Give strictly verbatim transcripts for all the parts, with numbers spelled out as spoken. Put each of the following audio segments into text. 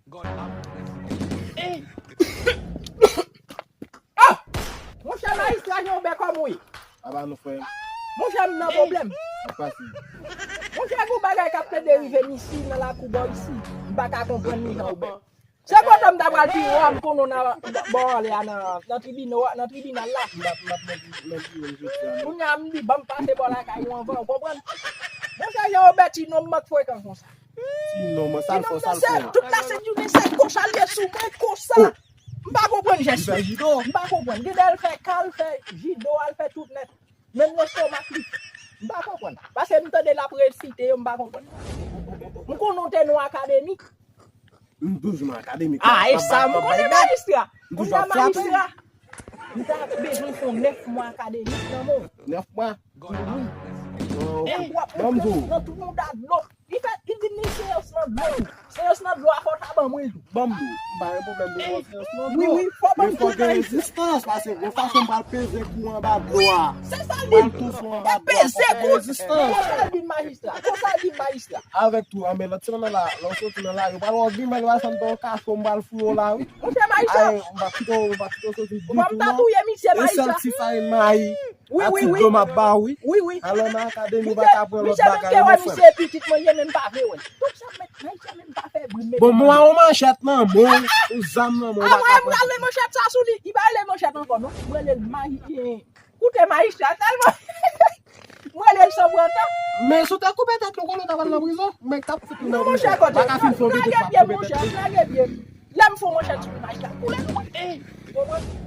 Ah! Monchè majistra, jan w bèk kòm ou ye. Aba nou frè. Monchè, m nan pwoblèm. Monchè, gen yon bagay k ap plede rive m isi nan lakou bò isi. M pa ka konprann li jan w bèk. Se kote m ta pral pi wè m konnen w nan bò anlè a nan, nan tribino-, nan tribinal la. M ap, m ap nan pi, nan pi wè m jodi a, non. Kounye a m di, ban m pase bò lakay ou anvan, ou konprann? Monchè, jan w bèk ti nonm mank frekan konsa. Ti nonm, sa l fè, sa l fè. Tout la sent jounen, se konsa l ye sou mwen, konsa. M pa konprann jès li. M pa konprann. Gen lè l fè ka, l fè jido, al fè tout nèt. Menm lestomak li. M pa konprann. Paske m tande l ap resite yo, m pa konprann. M konnen w te nan akademik. M toujou nan akademik. Ah, e sa m konnen majistra. Kounye a majistra, m ta bezwen fè yon nèf mwa akademik nan men w. Nèf mwa? Wi. Ban m di w. Nan tout mouda dlo. Li fè, li di m ni seyans nan dlo tou. Seyans nan dlo a fò w ta ban mwen l tou. Ban m di w. M pa gen pwoblèm pou pran seyans nan dlo. Wi, wi, fò ban m tout rezistans, paske gon fason m pral peze kou anba dlo a. Se sa l di m. M pral touse anba dlo a, fò w pran rezistans. Konsa l di m majistra. Konsa l di m majistra. Avèk tou, anben lòt semèn nan la, lè w soti nan lari, ou pral wè w grimèl, ou pral santi w kache, m pral fouye w la, wi. Monchè majistra. Ay, m pa kite w, m pa kite w soti ditou, non. Ou pa m ta touye misye majistra. E sèl ti farin mayi. Wi, wi, wi. Wi, wi. Alò nan akademi, ou pa ka pran lòt bagay, non, frè m. Misye menm te wè misye pitit mwen, men m pa vle wè l. Tout sa met, men sa menm pa fè bri, men. Bon, mwen a yon manchèt nan men, yon zam nan men, ou pa ka pran. Mwen al met manchèt sa sou li, li pa rele manchèt ankò, non. Mwen rele l mayi, eh, koute majistra, tèlman, mwen rele l san pran tan. Men si w te koupe tèt li, ou konnen w ta pral nan prizon, men k t ap fout ou nan prizon. Non, monchè, kote. Pa ka fin fè yon pitit, pa koupe tèt li. Lage pye m. Lè m fè yon manchèt sou li, majistra koule nou. Ou konprann?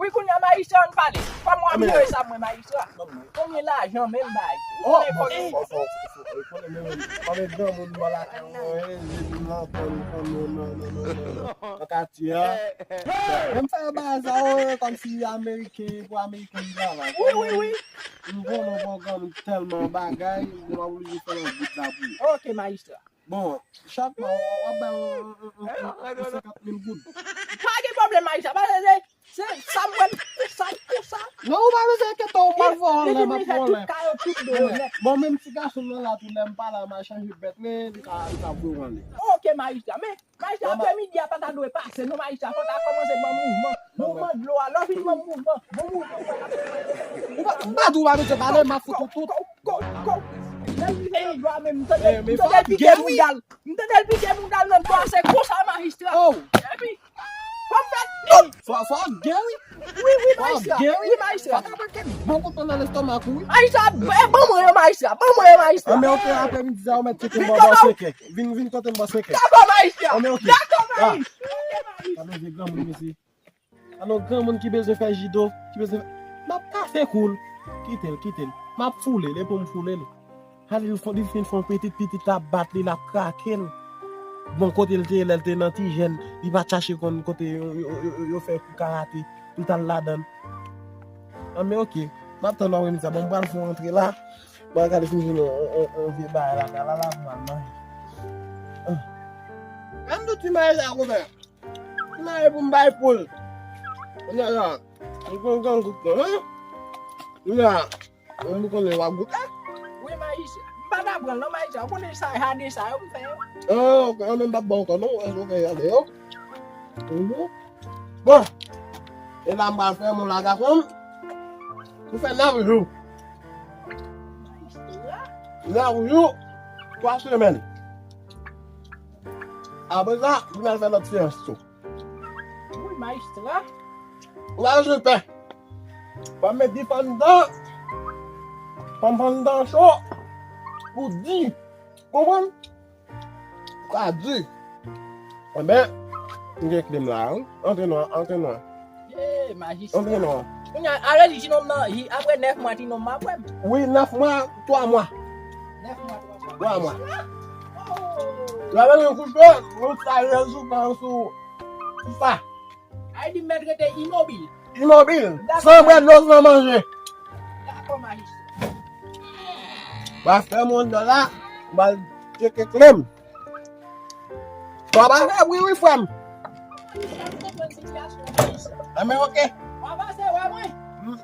Wi, kounye a majistra, ann pale. Kòman w ap jere sa mwen majistra? Konbyen lajan menm bay? Ou konnen fò nou. Konnen granmoun bò lakay mwen, eh, je di m antann konn non, non, non, non, non. Nan katye a. Menm fè yo bagay sa yo, kòmsi ameriken, pou ameriken travay. Wi, wi, wi. M konnen w pran granmoun tèlman bagay, m oblije fè yon bout la pou ou. Ok, majistra. Bon, chak mwa, w ap bay yon, yon, yon, yon, yon senkant mil goud. Pa gen pwoblèm, majistra. Paske se, se sa m wè l konsa, l konsa. Non, ou pa bezwen enkyete w, m ap fè w anlè, m ap fè w anlè. Tout kay yo, tout do yo nèt. Bon, menm ti gason m nan la tou, lè m pale a, m al chanje bèt, men li ka, li ka voye w anlè. Ok, majistra. Men, majistra, aprè midi a pa ta dwe pase, non, majistra. Fò w ta kòmanse ban m mouvman. Mouvman dlo a, lè w fin ban m mouvman. Bon mouvman, mwen ap. Ou pa, m pa di w pa bezwen pale, m ap fout ou tout. Ko, ko, ko. Lè l rive nan dlo a menm, m tande, m tande l pike mouda l. M tande l pike mouda l nan dlo a, se konsa majistra. Oh. Epi, fò m fè tout. Fò, fò w gen, wi. Wi, wi, majistra. Wi, majistra. Fò w gen, wi. Fò w ta pran kèk bon kout nan lestomak ou, wi. Majistra, ban mwen yo, majistra. Ban mwen yo, majistra. Anben, ok, aprè midi a, ou mèt tcheke m bò senkè. Vin, vin kote m bò senkè. Dakò, majistra. Anben, ok. Dakò, majistra. Ok, majistra. Gade vye granmoun, mesye. Alò, granmoun ki bezwen fè jido, ki bezwen fè, m ap kase kou l. Kite l, kite l. M ap foule l, e pou m foule l. Gade, li fon-, li fin fè yon pitit, pitit la ap bat li, l ap krake l. Bon, kote l te ye lè l te nan ti jèn, li pa t chache konn kote yo, yo, yo, yo fè kou karate, pou l t al ladan l. Anben, ok. M ap tann w aprè midi a. Bon, m pral fè yon antre la. Bon, gade si m jwenn yon, yon, yon, yon vye bagay la, la, la, la, pou m al manje. Ah. Menm de ti manje la, konpè. Mwen pou m bay poul. Kounye a la, m konn grangout non, hein? Kounye a, mwen m konnen w ap goute. Wi, majistra. M pa ta pran l non, majistra. Ou konnen sa, jade sa yo m fè yo. Ah, ok, an menm m p ap ba w ankò non, wè, ok, jade yo. Mhm. Bon. E la m pral fè moun la gason. Pou fè nèf jou. Nèf jou, twa semèn. Apre sa, vin al fè lòt seyans tou. Wi, majistra. Ou pa bezwen pè. Fò m met dife anndan. Fò m fè anndan cho. Pou di. Konprann? Ou ka di. Enben, m gen kle m la, wi. Antre non, antre non. Ye, majistra. Antre non. Kounye a, alè di ti nonm nan, apre nèf mwa, ti nonm ap wè m. Wi, nèf mwa, twa mwa. Nèf mwa, twa mwa. Twa mwa. Oh. Lè nou kouche, nou sa rezou nan sou, sou sa. Ay di m mèt rete imobil. Imobil. Dakò. San bwè dlo, san manje. Dakò, majistra. Ba fè moun dòla, ba tcheke kle m. Sa pa vre, wi, wi, frè m. Majistra, m konprann sitiyasyon, majistra. Enben, ok. W a pase wè mwen.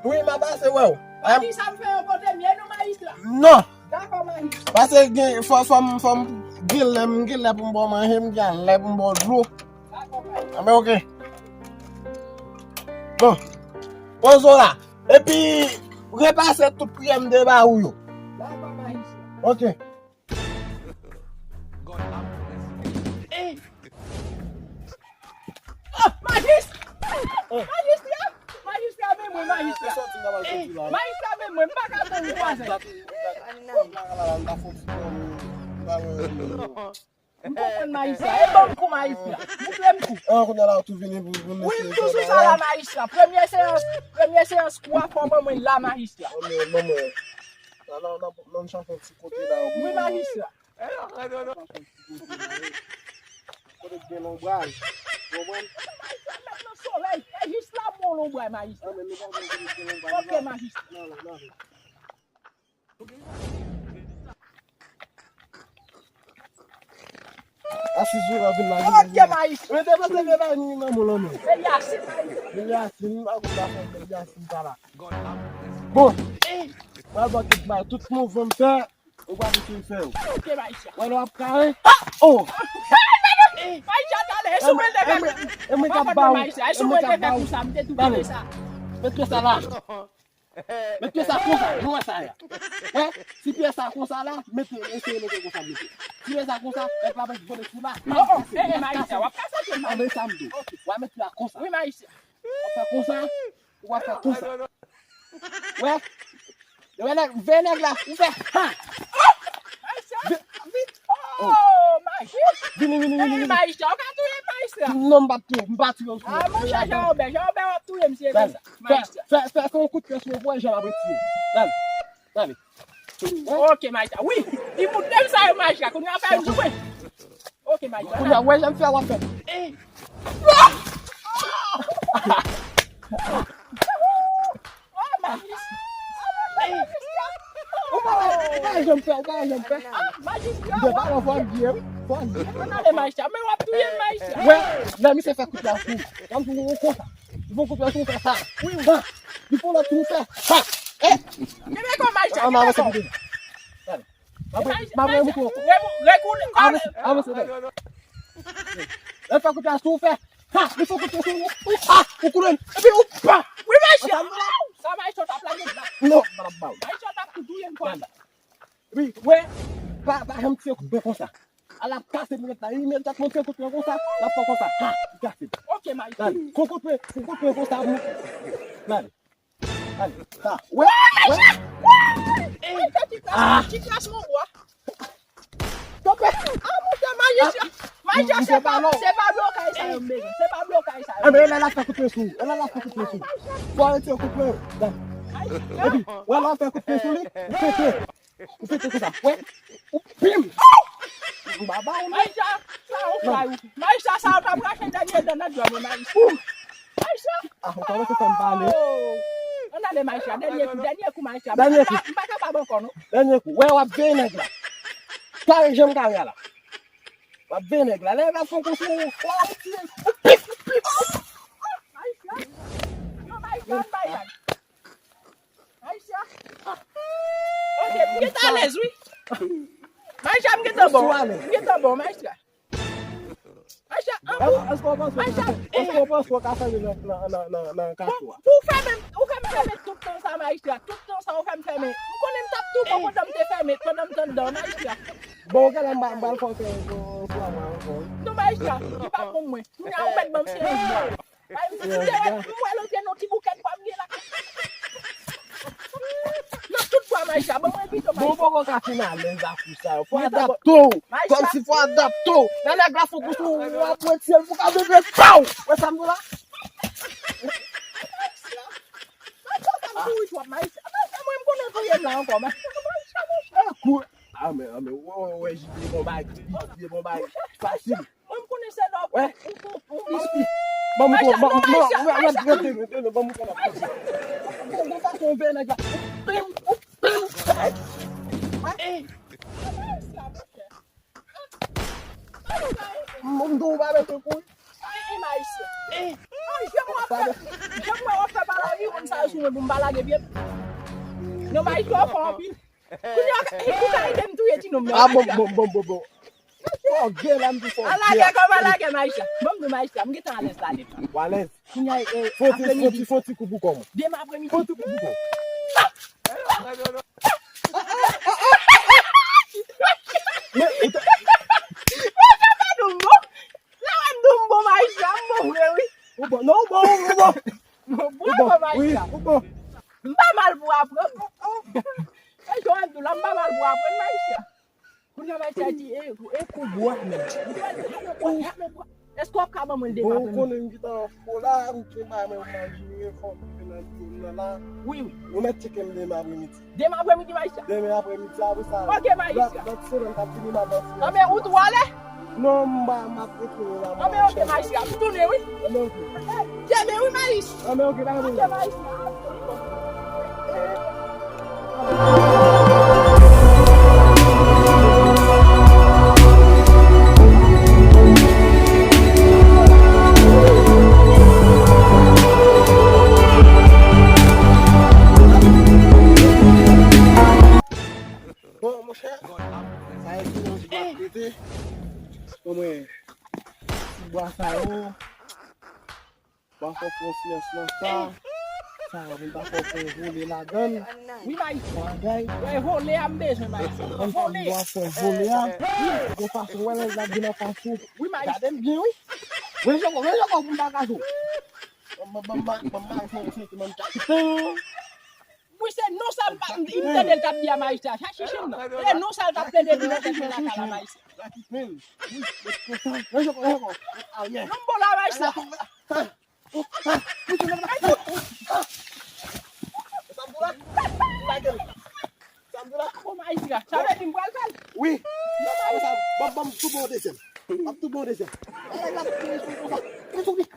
Wi, m a pase wè w. Pa di sa m fè yon kote m ye non, majistra. Non. Dakò, majistra. Paske gen, fò, fò m, fò m Gen lè m gen lè pou m ba w manje, m gen lè pou m ba w dlo. Anben, oke. Bon. Pran zo la. Epi, repase tout priyè m te ba ou yo. Oke. Oh, majis! Majistra! Majistra, men mwen, majistra! Majistra, men mwen, m pa ka tann vwazen! M konprann majistra. E ban m kou majistra. Moutre m kou. An, kounye a la, ou tou vini pou, pou mesye. Wi, m toujou sa la, majistra. Premye seyans, premye seyans kou a, fò ban mwen la, majistra. Ban mwen, ban mwen. La, la, la, nan m chache yon ti kote la. Wi, majistra. Kote k gen lonbraj. Ou konprann? Majistra, met nan solèy. E jis la, bon lonbraj, majistra. An, men nou pa konn kote k gen lonbraj. Ok, majistra. Nan, nan, nan. Asiz ou la vin la. Ok, mayis. Mete, mete, mete, mete, nan moun lan, non. Eliasin, mayis. Eliasin, m pa konn sa fè Eliasin pa la. Bon. Pral ba tout bay, tout mouvman m fè, ou pa vin fè yo. Ok, mayis. Wè lè w ap kare. Oh! Mayis, talè, e sou mwen te fè. E mwen k ap ba ou. Mayis, e sou mwen te fè pou sa, m te tou tande sa. Mete sa la. Mete sa konsa, nou wè sa ya. Wè, ti pyè sa konsa la, mete, eseye mete konsa, mete. Ti pyè sa konsa, nèg la mete vole sou la. Oh, oh, eh, eh, Maïs, w ap kase pye m. Anben sa m di w. W a mete la konsa. Wi, Maïs. W ap fè konsa, w ap fè konsa. Wè, wè nèg, vè nèg la, ou fè, ha! Maïs, vit. Oh, Maïs. Vini, vini, vini, vini. Maïs, w ka touye Maïs la. Non, m p ap touye, m pa touye w. Ah, monchè, Jean Robert, Jean Robert, w ap touye m si e konsa. Fè, fè, fè, fè yon kout pye sou mwen pou wè jan m ap retire. Gade, gade. Ok, Maïs. Wi, li moutre m sa yo, Maïs. Kounye a fè l jou mwen. Ok, Maïs. Kounye a, wè jan m fè, w ap fè. Eh. Oh, Maïs. Ou pa wè, ou pa wè jan m fè, ou pa wè jan m fè. Ah, Maïs. M te pale fò l di, wi. Fò l di. Ann ale, Maïs. Men w ap touye m, Maïs. Wè, lè misye fè kout la sou. Lè m fè konsa. Li fè yon kout pye sou, fè sa. Wi, wi. Ha! Li fè yon lòt tou, fè sa. Eh! Kenbe kò, Maïs, kenbe kò. Gade. M ap, m ap remoutre ankò. Avanse, avanse, avanse. Lè l fè kout pye sou, fè. Ha! Li fè kout pye sou, ou, ou, ha! Ou koule. Epi ou pa! Wi, Maïs. Sa Maïs t ap lage la. Non, m ap ba w. Maïs t ap touye m konsa. Wi, wè, pa, pa janm tire kout pye konsa. Al ap kase pou nèt la, imedyatman tire kout pye konsa, l ap fè konsa. Ha, li kase. Ok, Maïs. Gade, fè kout pye, fè kout pye konsa pou. Gade. Gade, sa. Wè, wè. Maïs, ti kras, ti kras mon bwa. Tonbe. Ah, monchè, Maïs, Maïs, se pa, se pa blokay sa yo m bezwen. Se pa blokay sa yo. Enben, e la l ap fè kout pye sou, e la l ap fè kout pye sou. Fò retire kout pye. Gade. Epi, wè la w fè kout pye sou li, ou fete. Ou fete konsa. Wè. Ou pim. Ou baba ou non. Maïcha, sa ou fè ou. Maïcha, sa ou t ap rache dènye dan nan djòl ou, Maïcha. Maïcha. Ah, ou kòmanse fè m pale. Ann ale, Maïcha, dènye kou, dènye kou, Maïcha. Dènye kou. M pa, m pa kapab ankò, non. Dènye kou. Wè, w ap veye nèg la. Kare jan m kare a la. W ap veye nèg la. Lè nèg la fè w konsa, w ap tire. Ou pim, ou pim. Maïcha. Yo, Maïcha, m bay nèg. Maïcha. Ok, m gentan alèz, wi. Maïcha, m gentan bon. M gentan bon, Maïcha. Maïcha, an pou. Èske w panse, èske w panse w ka fèmen nan, nan, nan, nan, nan kafou a? Pou, pou w fèmen, ou fè m fèmen tout tan sa, Maïcha. Tout tan sa, ou fè m fèmen. M konnen m t ap tou bon pandan m te fèmen, pandan m t anndan, Maïcha. Bon, ok, la, m ba, m ba l fè w fè yon, yon, yon fwa mwen ankò, wi. Non, Maïcha, li pa bon mwen. Kounye a, ou mèt ban m seyans bwa. Ay, m te wè, m wè lòt gen yon ti boukèt pwa m gen la. Nan tout pwa, Maïcha, ban mwen pito, Maïcha. Bon, poko ka fin alèz ak ou sa yo. Fò adapte w. Kòmsi fò adapte w. Lè nèg la fè kou sou ou, w ap retire l pou ka vin ret, paw! Wè sa m di w la? Maïcha, sa m kouri twòp, Maïcha. Maïcha, mwen, m konnen touye m la ankò, Maïcha. Maïcha, monchè. Ah, kou. Ah, men, ah, men, wè, wè, wè, J P bon bagay, J P bon bagay. Fasil. Mwen, m konnen se lè w, ou, ou, ou bisti. Ban m tou, ban m, ban m, wè, wè, wè, wè, ban m tou la. Bon, bon, fason w veye nèg la. Pim, pim. M, m di w pa mete kouri. Jan m wè w ap fè, jan m wè w ap fè pale aviwon sa yo sou mwen pou m pa lage pye m. Non, Maïs, ou fò anpil. Kounye a, ou ka ede m touye ti nonm nan. Ah, bon, bon, bon, bon, bon. Fò gè la, m di fò gè. Ala gè kòman, ala gè, Maisha. Bon, m di Maisha, m gentan alèz la deja. Ou alèz? Kounye a, e, fon ti, fon ti, apremidi. Fon ti kou pou kò m. Demen apremidi. Fon ti kou pou kò m. Men, ou te... Sa fè nou bon. Sa fè nou bon, Maisha, m bon vre, wi. Ou bon, non, ou bon, ou bon. Bravo, Maisha. Ou bon. M pa mal pou aprann. E, Joanne, tou la, m pa mal pou aprann, Maisha. Kounye a Maisha di, e, e kou bwa menm. Èske w ap ka ban mwen l demen apremidi? Bon, ou konnen m gentan fò la, m te bay mwen manje, fò m vin nan zòn nan la. Wi, wi. Ou mèt tcheke m demen apremidi. Demen apremidi, Maisha? Demen apremidi, apre sa. Ok, Maisha. Lòt, lòt semèn, m ap vini, m ap ban ti... Anben, ou tou ale? Non, m pa, m ap retounen la. Anben, ok, Maisha, m tounen, wi. Anben, ok. Kenbe, wi, Maisha. Anben, ok, bye, bye. Ok, Maisha. Bon, monchè, sa e ki nan ti bwa k rete. Bon, mwen, ti bwa sa yo. Ba fò konfyans nan sa. Sa, mwen ba fò fè vole ladan l. Wi, Maisha. Bagay. Wè, vole a m bezwen, Maisha. Vole. Ba fò vole a. Wi, de fason, wè, lè l ap vin anfas ou. Wi, Maisha. Gade m byen, wi. Mwen joko, mwen joko pou m pa kache w. Ban m, ban m, ban m, ban m, ban m fè yon sentiman m ta. Wi, se non sa l pa, m tande l t ap di a Maisha. Sa chichi m nan. Se non sa l t ap plede di nan tèt mwen lakay la, Maisha. Non, m bon la, Maisha. Sa m di la. Sa m di la. Bon, Maisha, sa vle di m pral fè l? Wi. Apre sa, ban m, ban m tou bon dezyèm. Ban m tou bon dezyèm. Bagay la, tou bon konsa. Tou bon.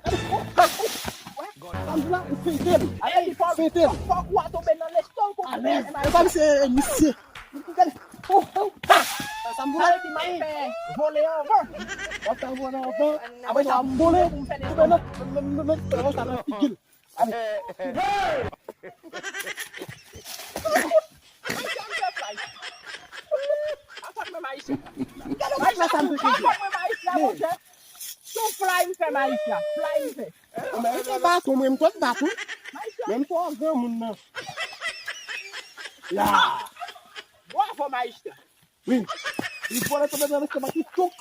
Sa m di la, ou fete l. Fete l. Fòk ou a tonbe nan lestòk ou. Alèz. E pa misye, misye. Gade. Oh, oh, ah. Sa m di la. Sa vle di m ap fè vole anvan. W ap fè vole anvan. Apre sa, m vole. Pou m fè lestòk. Nan, nan, nan, nan, nan, sa nan figi l. Ale. Maisha, m fè fly. Atak mwen, Maisha. Gade w pa fè sa m te di. Atak mwen, Maisha, monchè. Se yon fly m fè, Maisha. Fly m fè. Ou mèt fè baton, mwen m konn bat, wi. Maisha. Men m twò granmoun nan. Ya. Bravo, Maisha. Wi. Li vole tonbe nan lestomak li, touk.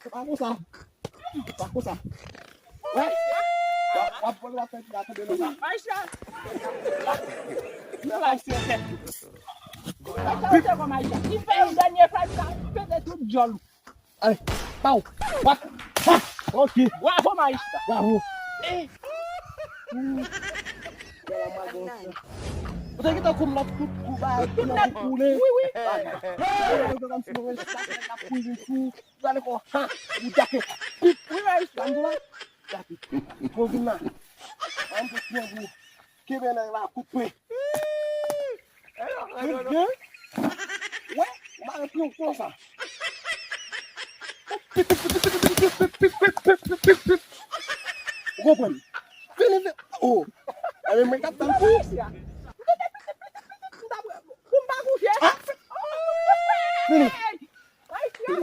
Se pa konsa. Se pa konsa. Wè. W ap, w ap vole, w ap fè ti la tonbe nan sa. Maisha. Nan la, se tèt. Maisha, ou te kon Maisha. Li fè yon dènye fè, li ka pete tout djòl ou. Ale, pa ou. Wap. Ha! Ok. Bravo, Maisha. Bravo. Eh. Ou te gentan konn lòt tout kou ba, tout nèg koule. Wi, wi. Bagay. Ou te konn si mwen sa nèg la kouri sou. Ou ale kon, ha, ou dake. Pip. Wi, Maisha. Dake. Bon, vin la. An pou pran gou. Kenbe nèg la, kout pwen. Kenbe. Wè, ou pa gen pye w konsa. Ou konprann? Vini, vini. Oh. Enben, mwen k ap tann pou ou. Pou m pa kouche. Ah. Vini.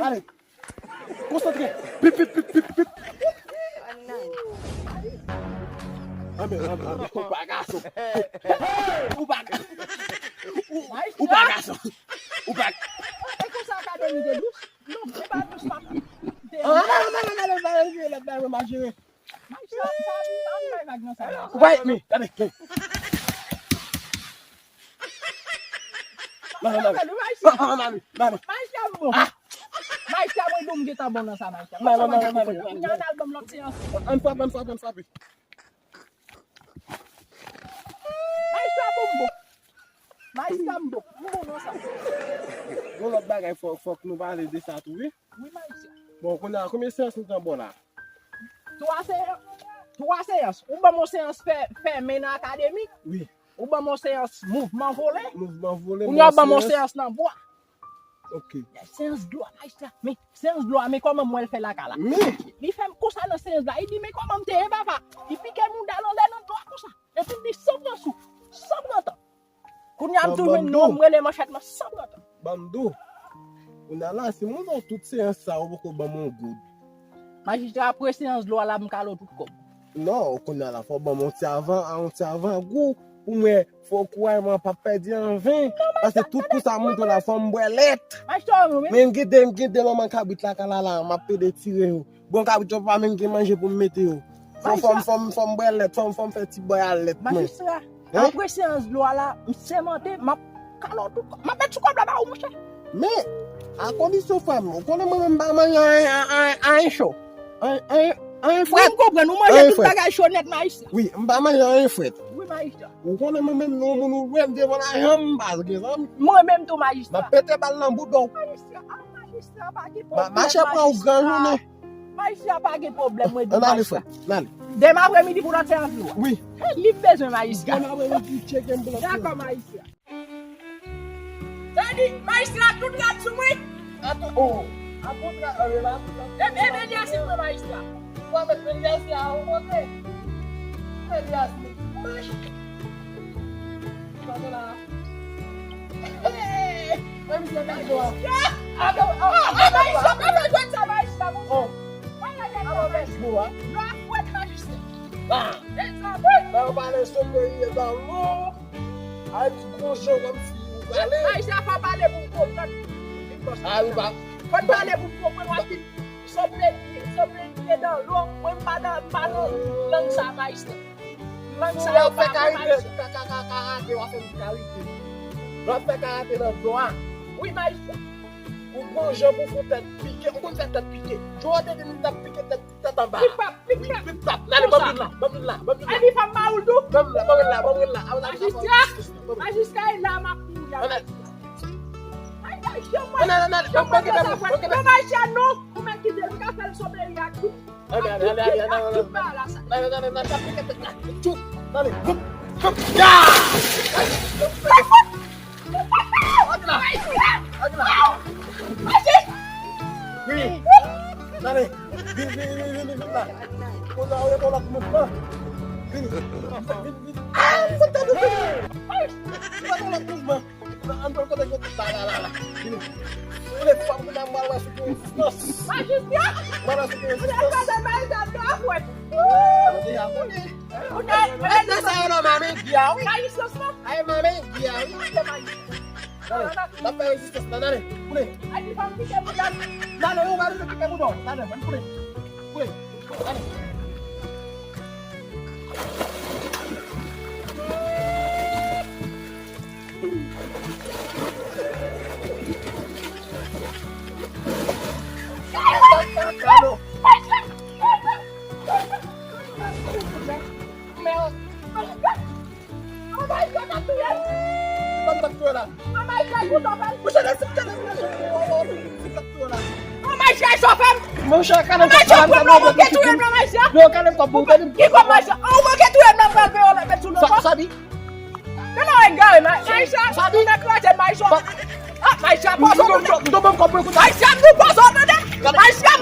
Ale. Konsantre. Pip, pip, pip, pip, pip. Anmè, anmè, anmè. Ou pa gason. Ou pa gason. Ou, ou pa gason. Ou pa... E konsa akademi de dous? Non, se pa dous, papa. Ah, non, non, non, non, non, non, non, non, non, non, non, non. Ou pa et mi. Gade. Non, non, non. Non, non, non, non, non. Maisha, mwen di w m gentan bon nan sa, Maisha. Non, non, non, non, non, non. Kounye a n al ban m lòt seyans. Ann frape, ann frape, ann frape. Maisha, bon, bon. Maisha, m bon. M bon nan sa. Gon lòt bagay, fò, fòk nou pale de sa tou, wi. Wi, Maisha. Bon, kounye a, konbyen seyans nou t an bò la? Twa seyans. Twa seyans. Ou ban m yon seyans fè, fèmen nan akademi. Wi. Ou ban m yon seyans mouvman vole. Mouvman vole. Kounye a, ou ban m yon seyans nan bwa. Ok. Seyans dlo a, Maisha. Men, seyans dlo a, men kòman m wè l fè lakay la. Men. Li fè m konsa nan seyans la. Li di, men kòman m te ye, papa? Li pike mouda l anlè nan dlo a konsa. Epi li san pran sou, san pran tan. Kounye a m tou jwenn non, m rele manchèt mwen san pran tan. Ban m di w, Kounye a la, si m wè w tout seyans sa, ou poko ban m yon goud. Majistra, apre seyans dlo a la, m kale w tout kòb. Non, kounye a la, fò w ban m yon ti avan, yon ti avan gou, pou m wè, fò kouray mwen p ap pèdi an ven. Paske tout kou sa m monte la, fò m bwè lèt. Majistra, ou menm. Men m kite, m kite manman kabrit la, kala la, m ap pede tire yo. Bon, kabrit yo pa menm gen manje pou m mete yo. Fò, fò m, fò m, fò m bwè lèt, fò m, fò m fè ti bwè a lèt mwen. Majistra, apre seyans dlo a la, m sèmante, m ap kale w tout, m ap met sou kòb la ba ou, monchè. Men, a kondisyon, frè m, ou konnen mwen menm m pa manje anyen, anyen, anyen cho. Anyen, anyen, anyen frèt. Wi, m konprann, ou manje tout bagay cho nèt, majistra. Wi, m pa manje anyen frèt. Wi, majistra. Ou konnen mwen menm, non, moun ou wè m devan lajan m pa gen zanmi. Mwen menm tou, majistra. M ap pete bal nan bouda w. Majistra, a, majistra, pa gen pwoblèm, majistra. Mache pran ou gran jounen. Majistra, pa gen pwoblèm, mwen di majistra. Ann ale, frè. Ann ale. Demen apremidi pou lòt seyans dlo a. Wi. Li bezwen majistra. Demen apremidi, tcheke m pou lòt seyans. Dakò, majistra. Sa di, majistra, tout rad sou mwen. Ato, oh. Ato, tra-, eh, la, tout rad. E, e, Elias, mwen, majistra. Ou pa met Elias la, ou monte. Elias, mach. Sa la. Hey! Mwen misye ta jwa. Ato, ato, ato, ato, ato, ato, sa majistra, monchè. Oh. Ato, ato, ato. Lwa fwèt, majistra. Ah. Mezanmi. Nan pale sou peyi, e dan lou. Ay, ti gwo jan kòmsi ou prale. Ay, sa fò pale pou m konprann. Ay, ou pa. Fò pale pou m konprann, w ap di, sòt peyi, sòt peyi, pye dan lò, mwen m pa nan, m pa nan lang sa, majistra. Lang sa yo pa pou majistra. Ka, ka, ka, karate, w ap fè m karate. W ap fè karate nan do a. Wi, majistra. Ou gon jan pou fè tèt pike, ou konn fè tèt pike. Jodi a te di m tèt pike, tèt Tèt anba. Pip pap, pip pap. Wi, pip pap. N ale, ban m vin la, ban m vin la, ban m vin la. Epi fò m ba ou l tou. Ban m la, ban m vin la, ban m vin la. Majistra, majistra, e la m ap mouri a. Ann ale. Ay, ay, yo, mwen. Ann ale, ann ale. Ban m kite l, ban m kite l. Non, majistra, non. Ou mèt kite l, ou ka fè l sou peyi a tout. Ann ale, ann ale, ann ale, ann ale. Tout bagay la, sa. Ann ale, ann ale, ann ale. Tap kite tèt la. Tchou. Ann ale. Hop, hop. Ya! Ay, ay, ay. Wi. Tande. Vin, vin, vin, vin, vin, vin la. Kounye a, ou ret yon lòt mouvman. Vini. Vin, vin, vin. Ah, ou fè tande, vini. Ou ret yon lòt mouvman. Ann pran kote kote la, la, la, la. Vini. Ou lè fanm kounye a, m pral wè si w gen rezistans. Majistra! M pral wè si w gen rezistans. Ou lè fanm kounye a, m pral wè si w gen rezistans. Ou deja konnen. Ou deja konnen. Sa yo nan manmen Guy a, wi. Ay, manmen Guy a, wi. Tande, n ap fè rezistans la, tande. Koule. Tande, ou pa bezwen pike bouda w. Tande, ann koule. Koule. Tande. Tande. Oh my God, w ap touye m. Monchè, lè se kèlè m nan jè. W ap touye la. Oh my God, sa w fè m. Monchè, kale m. Oh my God, w ap touye m, non, Maisha. Yo, kale m kòb mwen, kale m. Ki kòb, Maisha? Oh, w manke touye m, nan pral fè yon lòt sou nou. Sa, sa di? Men non, egare, Maisha. Sa di? Ou nan kraze, Maisha. Ah, Maisha, pòz ou, tande. M tonbe m kòb mwen, koute. Maisha, m nou pòz ou, tande. Maisha, m